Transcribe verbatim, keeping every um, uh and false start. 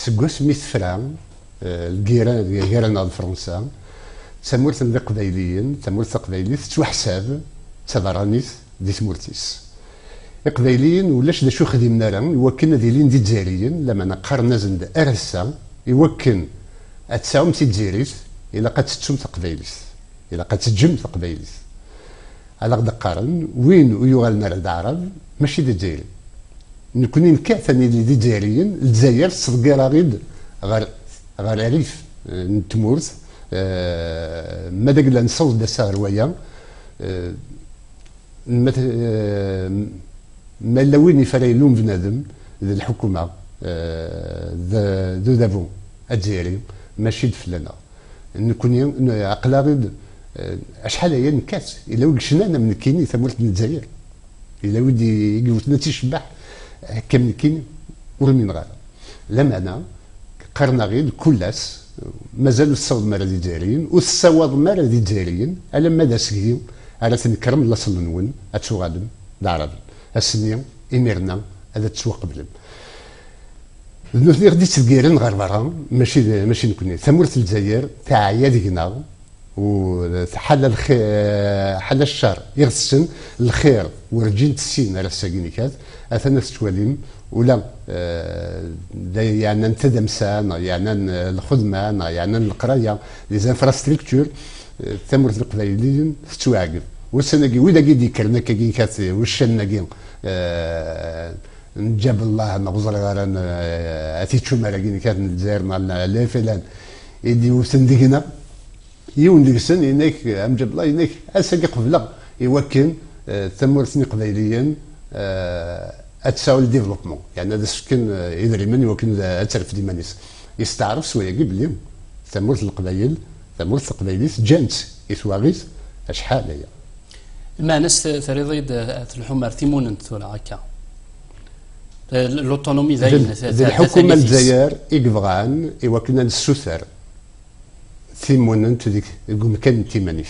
Seg wasmi tefra eh, lgirra gar-aneɣ d Fransa, tamurt n Iqbayliyen, tamurt taqbaylit tettwaḥsab d taberranit di tmurt-is. Iqbayliyen ulac d acu xdimen ara i wakken ad ilin d Izzayriyen, lameɛna qqaren-asen-d ar ass-a, i wakken ad tesɛum tidzirit, ilaq ad tettum taqbaylit, ilaq ad teǧǧem taqbaylit. Ad aɣ-d-qqaren, win ur yuɣalen ara d aɛrab, mačči d Izzayri. Nekni nekkat ad nili d Izzayriyen, Lezzayer tettḍeggir-aɣ-id ɣer, ɣer rrif eh, n tmurt, eh, ma d agla nessaweḍ-d ass-a ɣer waya, eh, ma t- eh, ma yella win ifarayen n bnadem d lḥukuma, eh, d, d udabu azzayri, mačči d fell-aneɣ. Nekni n- aql-aɣ-id eh, acḥal aya nekkat, yella wi yecnan am nekkini tamurt n Lezzayer, yella wi d- i yewten ad tt-icebbeḥ akka am nekkini, ur mineɣ ara. Lameɛna qqaren-aɣ-id kul ass, mazal ur tessawaḍem ara d Izzayriyen, ur tessawaḍem ara d Izzayriyen alamma d asegdi ara tnekrem laṣel-nwen, ad tuɣalem d Aɛraben. Ass-nni, imir-nni, ad tettwaqeblem. D nutni i ɣ-d-ittdeggiren ɣer berra, mačči d, mačči nekni. Tamurt n Lezzayer teɛya deg-neɣ, u tḥala lxi- ḥala ccer i ɣ-tessen, lxir werǧin tessin ar ass-agi nekkat. Atan ad tettwalim ula eh, d yeɛnan tadamsa, neɣ yeɛnan eh, lxedma, neɣ yeɛnan leqraya, les infrastructures, eh, tamurt n Iqbayliyen tettwaɛgeb. Ussan-agi, wid-agi d-yekkren akkagi nekkat, eh, uccanen-agi, eh, n Ǧabellah, neɣ ur ẓriɣ ara n, eh, At Ičumar-agi nekkat n Lezzayer, neɣ n Lɛali Filan, i d-yewten deg-neɣ. Yiwen deg-sen yenna-k, am Ǧabellah, yenna-k, ass-agi qebleɣ i wakken eh, tamurt n Iqbayliyen eh, ad tesɛu le développement, yeɛni ad as-fken eh, idrimen i wakken ad terfed iman-is. Yesteɛref s wayagi belli tamurt n Leqbayel, tamurt taqbaylit, ǧǧan-tt i twaɣit acḥal aya. Lmeɛna-s t- terriḍ-iyi-d eh, telḥum ar timunent tura akka. Eh, l- L'autonomie d ayen d lḥukuma n Lezzayer i yebɣan i wakken ad nessuter timunent deg deg umkan n timanit.